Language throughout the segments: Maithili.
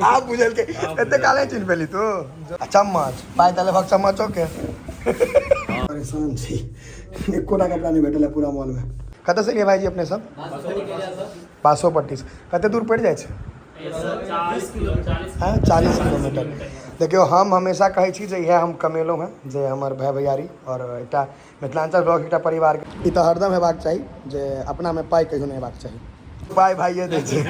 आब बुझल के एते काले चिन्ह पेली तू। आ चम्मच पाइ तऽ लेबहक चम्मचो के। परेशान छी, एकोटा कपड़ा नहि भेटल है पूरा मॉल में। कतऽ से एलियै भाईजी अपने सब? बासोपट्टी से। कते दूर पड़ि जाइ छै? हँ, 40 किलोमीटर। देखियौ, हम हमेशा कहै छी जे इएह हम कमेलहुँ हेँ जे हमर भाय भैयारी आओर एकटा मिथिलाञ्चल ब्लॉग एकटा परिवार, ई तऽ हरदम हेबाक चाही जे अपनामे पाइ कहियो नहि हेबाक चाही। पाइ भाइये दै छै।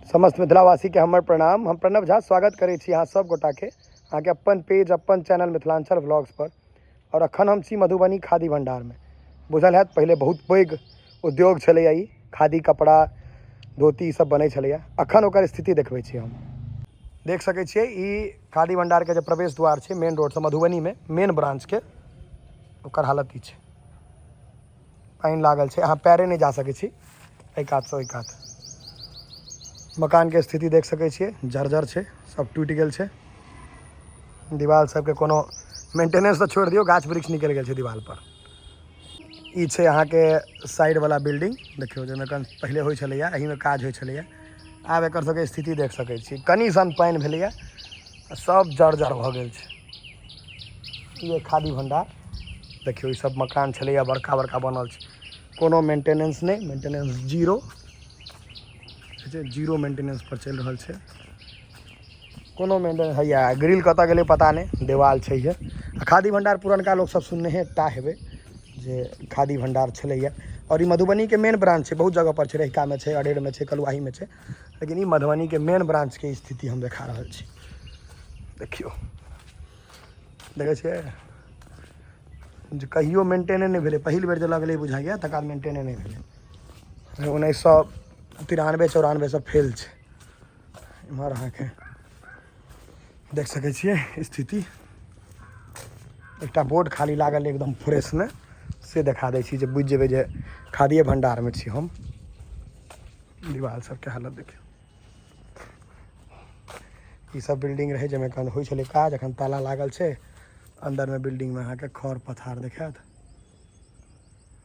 समस्त मिथिलावासीके हमर प्रणाम। हम प्रणव झा स्वागत करै छी अहाँ सब गोटाके अहाँके अपन पेज अपन चैनल मिथिलाञ्चल व्लॉग्स पर। आओर अखन हम छी मधुबनी खादी भण्डारमे। बुझल हैत पहिले बहुत पैघ उद्योग छलैए ई, खादी कपड़ा धोती ई सब बनै छलैए। अखन ओकर स्थिति देखबै छी हम। देख सकै छियै ई खादी भण्डारके जे प्रवेश द्वार छै मेन रोडसँ मधुबनीमे मेन ब्रांचके, ओकर हालत ई छै। पानि लागल छै, अहाँ पैरे नहि जा सकै छी एहि कातसँ ओहि कात। मकानके स्थिति देख सकै छियै, जर्जर छै, सब टूटि गेल छै। दीवाल सबके कोनो मेंटेनेंस तऽ छोड़ि दियौ, गाछ वृक्ष निकलि गेल छै दीवाल पर। ई छै अहाँके साइड वाला बिल्डिंग, देखियौ जाहिमे कन पहिले होइ छलैया, एहिमे काज होइ छलैया। आब एकर सबके स्थिति देख सकै छी, कनि सन पानि भेलैया सब जर्जर भऽ गेल छै। ई खादी भण्डार देखियौ, ई सब मकान छलैया बड़का बड़का बनल छै, कोनो मेंटेनेंस नहि, मेंटेनेंस जीरो छै, जीरो मेंटेनेंस पर चलि रहल छै, कोनो मेंटेनेंस हैया। ग्रिल कतऽ गेलै पता नहि, देवाल छैहे। आ खादी भण्डार पुरनका लोक सब सुननेहे टा हेबै जे खादी भण्डार छलैया। आओर ई मधुबनीके मेन ब्रांच छै, बहुत जगह पर छै, रहिकामे छै, अरेरमे छै, कलुआहीमे छै, लेकिन ई मधुबनीके मेन ब्रांचके स्थिति हम देखा रहल छी। देखियौ, देखै छियै जे कहियो मेंटेने नहि भेलै, पहिल बेर जे लगलै बुझाइया, तकर बाद मेंटेने नहि भेलै। 1993 94 से फेल छै। इम्हर अहाँके देख सकै छियै स्थिति। एकटा बोर्ड खाली लागल एकदम फ्रेशमे, से देखा दै छी जे बुझि जेबै जे खादिये भण्डारमे छी हम। दीवाल सबके हालत देखियौ। ई सब बिल्डिंग रहै जाहिमे एखन होइ छलै काज, एखन ताला लागल छै। अन्दरमे बिल्डिंगमे अहाँके खर पथार देखायत।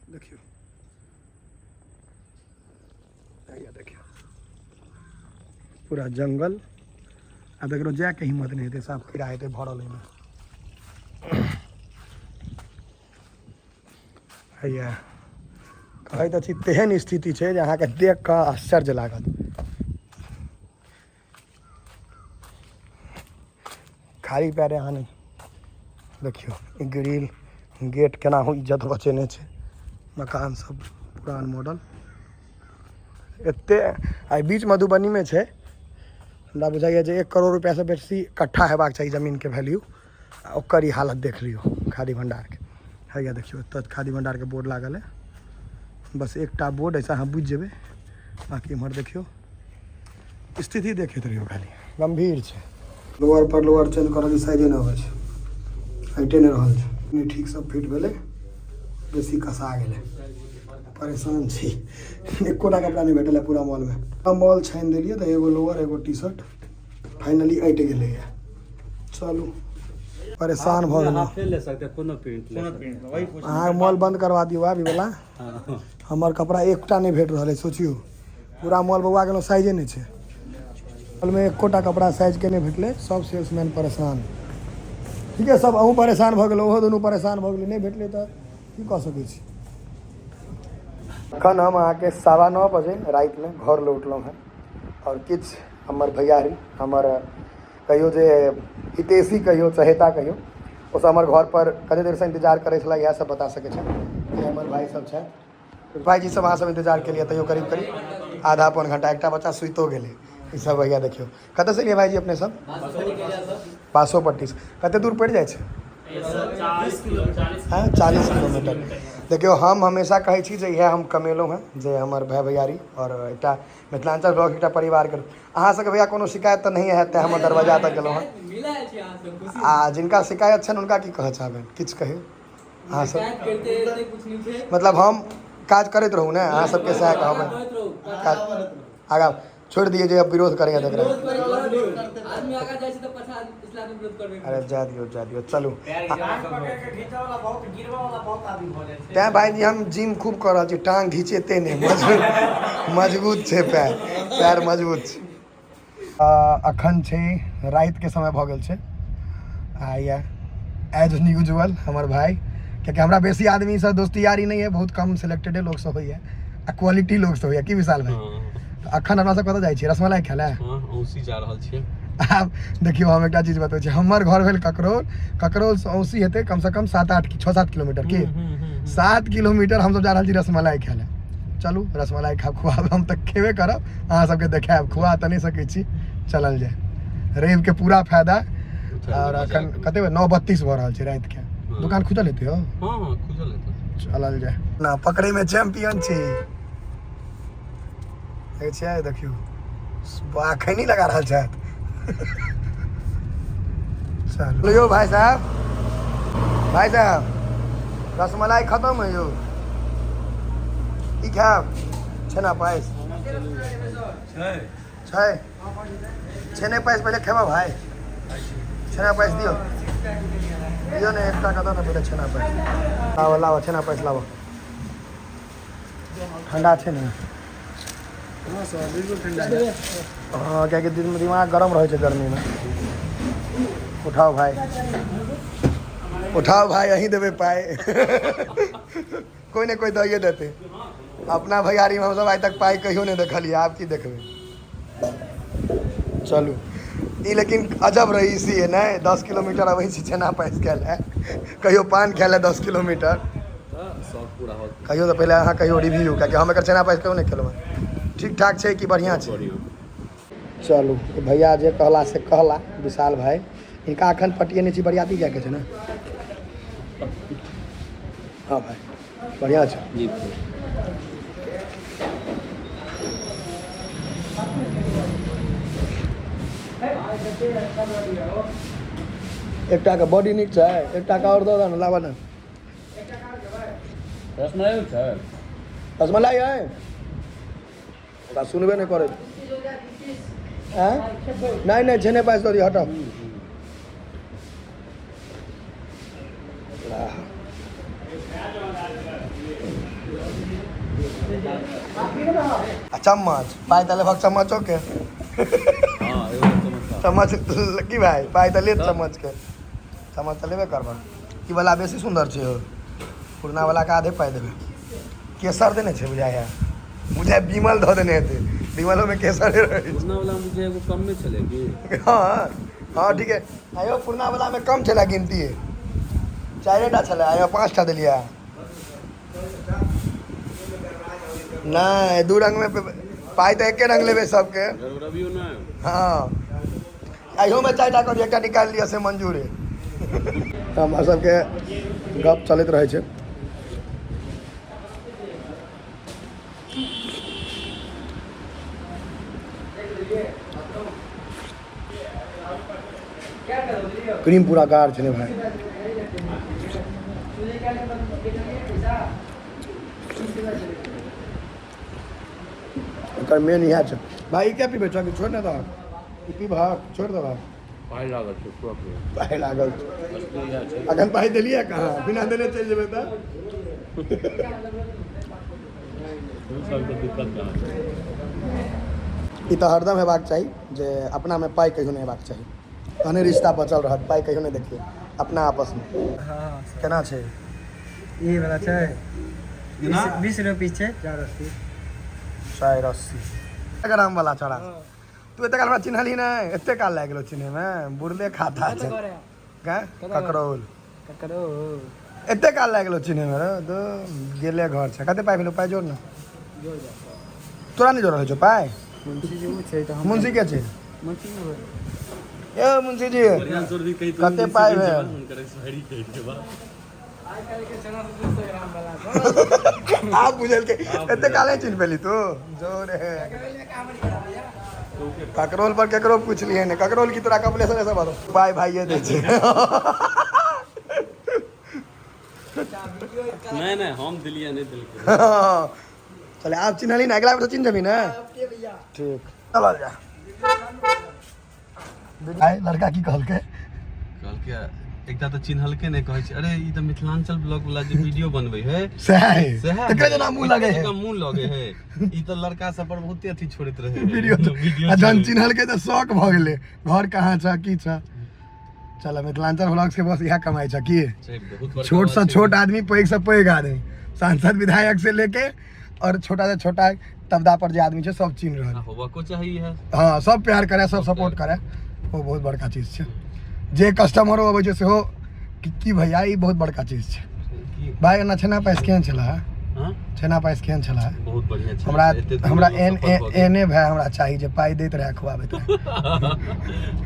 देखियौ, देखियौ पूरा जंगल। आब एकरो जायके हिम्मत नहि हेतै, साफ कीड़ा हेतै भरल एहिमे। हैया कहै तऽ छी तेहन स्थिति छै जे अहाँके देख कऽ आश्चर्य लागत। खाली पैरे अहाँ नहि। देखियौ ई ग्रिल गेट केना हो इज्जत बचेने छै। मकान सब पुरान मॉडल एते आइ बीच मधुबनीमे छै। हमरा बुझाइए जे 1 करोड़ रुपैआसँ बेसी कट्ठा हेबाक चाही जमीनके वैल्यू, आ ओकर ई हालत देख लियौ खादी भण्डारके। हैया देखियौ एतऽ खादी भण्डारके बोर्ड लागल है, बस एकटा बोर्ड ऐसा अहाँ बुझि जेबै। बाँकी एम्हर देखियौ स्थिति देखैत रहियौ, खाली गम्भीर छै। लोअर पर लोअर चेंज करल साइजे नहि अबै छै, हाइटे नहि रहल छै, नहि ठीक सब फिट भेलै, बेसी कसा गेलै। परेशान छी, एकोटा कपड़ा नहि भेटल है पूरा मॉलमे। हम मॉल छानि देलियै तऽ एगो लोअर एगो टी शर्ट फाइनली अटि गेलैए। चलू परेशान भऽ गेलहुँ। हाफे ले सकते, कोनो प्रिंट ले सकते। अहाँ मॉल बंद करवा दियौ आब ई वला। हमर कपड़ा एकटा नहि भेट रहल है, सोचियौ पूरा मॉल बौआ गेलहुँ, साइजे नहि छै। मॉलमे एकोटा कपड़ा साइजके नहि भेटलै, सब सेल्समैन परेशान। ठीक है, सब अहूँ परेशान भऽ गेलहुँ, ओहो दुनू परेशान भऽ गेलै, नहि भेटलै तऽ की कऽ सकै छी। एखन हम अहाँके 9:15 बजे रातिमे घर लौटलहुँ हेँ। आओर किछु हमर भैयारी हमर कहियो जे हितेशी कहियो चहेता कहियो ओसभ हमर घरपर कते देरसँ इन्तजार करै छलै, इएह सब बता सकै छथि। ई हमर भाय सब छथि, भाइजी सब अहाँ सब इन्तजार केलियै तैयो करीब करीब आधा पौन घंटा। एकटा बच्चा सुतियो गेलै। ई सब भैया देखियौ। कतऽसँ एलियै भाइजी अपने सब? बासोपट्टीसँ। कते दूर पड़ि जाइ छै? हँ, 40 किलोमीटर। देखियौ हम हमेशा कहै छी जे इएह हम कमेलहुँ हेँ जे हमर भाय भैयारी आओर एकटा मिथिलाञ्चल ब्लॉग एकटा परिवारके। अहाँ सबके भैया कोनो शिकायत तऽ नहि हैत, तेँ हमर दरवाजा तक गेलहुँ हेँ। आ जिनका शिकायत छनि हुनका की कहऽ चाहबनि? किछु कहियौ अहाँ सब। मतलब हम काज करैत रहू ने, अहाँ सबके सएह कहबै। काज आगाँ छोड़ि दियै जे विरोध करैए तकरा। अरे जा दियौ जा दियौ, चलू। तैं भाईजी हम जिम खूब कऽ रहल छी, टांग घिचेते नहि, मजबूत छै पैर, पैर मजबूत छै। अखन छै रातिके समय भऽ गेल छै। आ या एज यूजुअल हमर भाय, कियाकि हमरा बेसी आदमीसँ दोस्ती यारी नहि यऽ, बहुत कम सिलेक्टेडे लोकसँ होइए आ क्वालिटी लोकसँ होइए। की विशाल भाई? तऽ अखन हमरा सब कतऽ जाइ छियै? रसमलाई खाय लए? हँ, औसी जा रहल छियै। आब देखियौ, हम एकटा चीज बतबै छी। हमर घर भेल ककरौल, ककरौलसँ औसी हेतै कमसँ कम 7-8 6-7 किलोमीटर। की 7 किलोमीटर हमसब जा रहल छी रसमलाई खाय लए। चलू रसमलाई खा खुआब, हम तऽ खेबे करब, अहाँ सबके देखायब, खुआ तऽ नहि सकै छी। चलल जाय, रविके पूरा फायदा। आओर अखन कते 9:32 भऽ रहल छै रातिके। दुकान खुजल हेतै हो? हँ हँ, खुजल हेतै। चलल जाय ना, पकड़ैमे चैंपियन छी। देखै छियै, देखियौ खैनी लगा रहल छथि। चलू यौ भाई साहब, भाई साहब रसमलाई खत्म है यौ। की खायब? छेना पायस छै? छेने पायस पहिले खेबा भाई? छेना पायस दियौ, दियौ ने एकटा कतऽ ने पहिले छेना पायस लाबो, लाबो छेना पायस लाबो। ठंडा छै ने? हँ सर, बिल्कुल ठंडा है। हँ, कियाकि दिमाग गरम रहै छै गर्मीमे। उठाओ भाई, उठाओ भाई, अहीं देबै पाइ, कोइ ने कोइ दइए देतै। अपना भैयारीमे हमसब आइ तक पाइ कहियो नहि देखलियै, आब की देखबै। चलू, ई लेकिन अजब रईसी है ने, 10 किलोमीटर अबै छी छेना पाइस खाय लए, कहियो पान खाय लए 10 किलोमीटर। शौक पूरा होत। कहियो तऽ पहिले अहाँ कहियो रिव्यू, कियाकि हम एकर छेना पाइस कहियो नहि खेलहुँ हँ। ठीक ठाक छै कि बढ़िआँ छै? चलू, भैया जे कहला से कहला। विशाल भाई, हिनका अखन पटिए नहि छी, बरियाती जायके छै ने। हँ भाई, बढ़िआँ छै। जी। एकटाके बड़ी नीक छै, एकटाके आओर दऽ दऽ ने, लाबऽ ने। रसमलाई छै? रसमलाई है, ओकरा सुनबे नहि करै छै। आँय? नहि नहि, छेने पाइस दऽ दिअ, हटाउ। आ चम्मच, पाइ तऽ लेबहक चम्मचोके। हँ, एगो चम्मच। चम्मच की भाइ, पाइ तऽ लेत चम्मचके, चम्मच तऽ लेबे करबह। ई वाला बेसी सुन्दर छै हौ, पुरना वाला के आधे पाइ देबै। केसर देने छै बुझाइए, बुझाइ विमल धऽ देने हेतै, विमलोमे केसरे रहै छै। पुरना वाला मुझे एगो कम में छलै की? हँ हँ, ठीक है। आयो पुरना वालामे कम छलै गिनती, 4टा छलै, आयो 5टा देलियै। नहि, 2 रंगमे पाइ तऽ एके रंग लेबै सबके। गड़बड़बियौ नहि। हँ, अहियोमे 4टा कऽ दिअ, एकटा निकालि लिअ से मंजूर है। तऽ हमर सबके गप चलैत रहै छै। क्रीम पूरा गाढ़ छै ने भाई? एकर मेन इएह छै भाई। ई क्या पीबै छह कि छोड़ि ने दहक? ई पीबहक, छोड़ि देबहक? पाइ लागल छै पूरा पूरा। पाइ लागल छै। असली इएह छै। अखन पाइ देलियै कहाँ? बिना देने चलि जेबै तऽ। ओ सबके दिक्कत कहाँ छै? ई तऽ हरदम हेबाक चाही जे अपनामे पाइ कहियो नहि हेबाक चाही, तहने रिश्ता बचल रहत। पाइ कहियो नहि देखियौ अपना आपसमे। हँ। केना छै? ई वाला छै 20 रुपीस छै, 4.80। 4.80 ग्राम वाला चौड़ा। तू एते काल हमरा चिन्हलही नहि? एते काल लागि गेलो चिन्हैमे? बुढ़ले खाता छै ककरौल। ककरो। एते काल लागि गेलो चिन्हैमे रे? दो गेले घर छै। कते पाइ भेलो? पाइ जोड़ ने। तोरा नहि जोड़ल छौ पाइ? मुंशी जी छै तऽ हम। मुंशी के छै? मुंशी। ए मुंशी जी, बढ़िआँ जोड़ भी कही। कते पाइ भेल? हुनकर एक्सपायरी डेट के बाद। आब बुझल के एते काल नहि चिन्ह पेली तू। जोर है ककरोल पर, केकरो पूछलियै ने ककरोल की तोरा कपलेश्वर से बात पाइ भाइये दै छै। नहि नहि, हम दिलियै नहि देलकै। चले, आब चिन्हली ने? अगिला बेर तऽ चिन्ह जेबही ने? ठीक, चलल जा। भाई, लड़का की कहलकै? कहलकै, एकटा तऽ चिन्हलकै नहि, कहै छै अरे ई तऽ मिथिलांचल ब्लॉग वाला जे वीडियो बनबै है। सएह है। सएह। तकरे जेना मुँह लगै है। जेना मुँह लगे है। ई तऽ लड़का सब पर बहुते अथी छोड़ैत रहे है। Video video. आ जहन चिन्हलकै तऽ शौक भऽ गेलै, घर कहाँ छ, की छ। चल, मिथिलांचल ब्लॉग्स के बस इएह कमाइ छ की। छै, बहुत बड़का छोट से बात छै। छोट आदमी, पैघ से पैघ आदमी, सांसद विधायक से लेके और छोटा से छोटा तबदा पर जे आदमी छै, सब चिन्ह रहल। आ होबको चाही है। हाँ, सब प्यार करे, सब सपोर्ट करे, ओ बहुत बड़का चीज छै। जे कस्टमरो अबै छै सेहो कि भैया, ई बहुत बड़का चीज छै। की? भाई, एना छेना पायस केहन छलै? हाँ? छेना पायस केहन छलै? बहुत बढ़िया छै। हमरा एते दूर हमरा एलहुँ, एन सफर कऽ के। एने भाय हमरा चाही जे पाइ दैत रहए, खुआबैत रहए।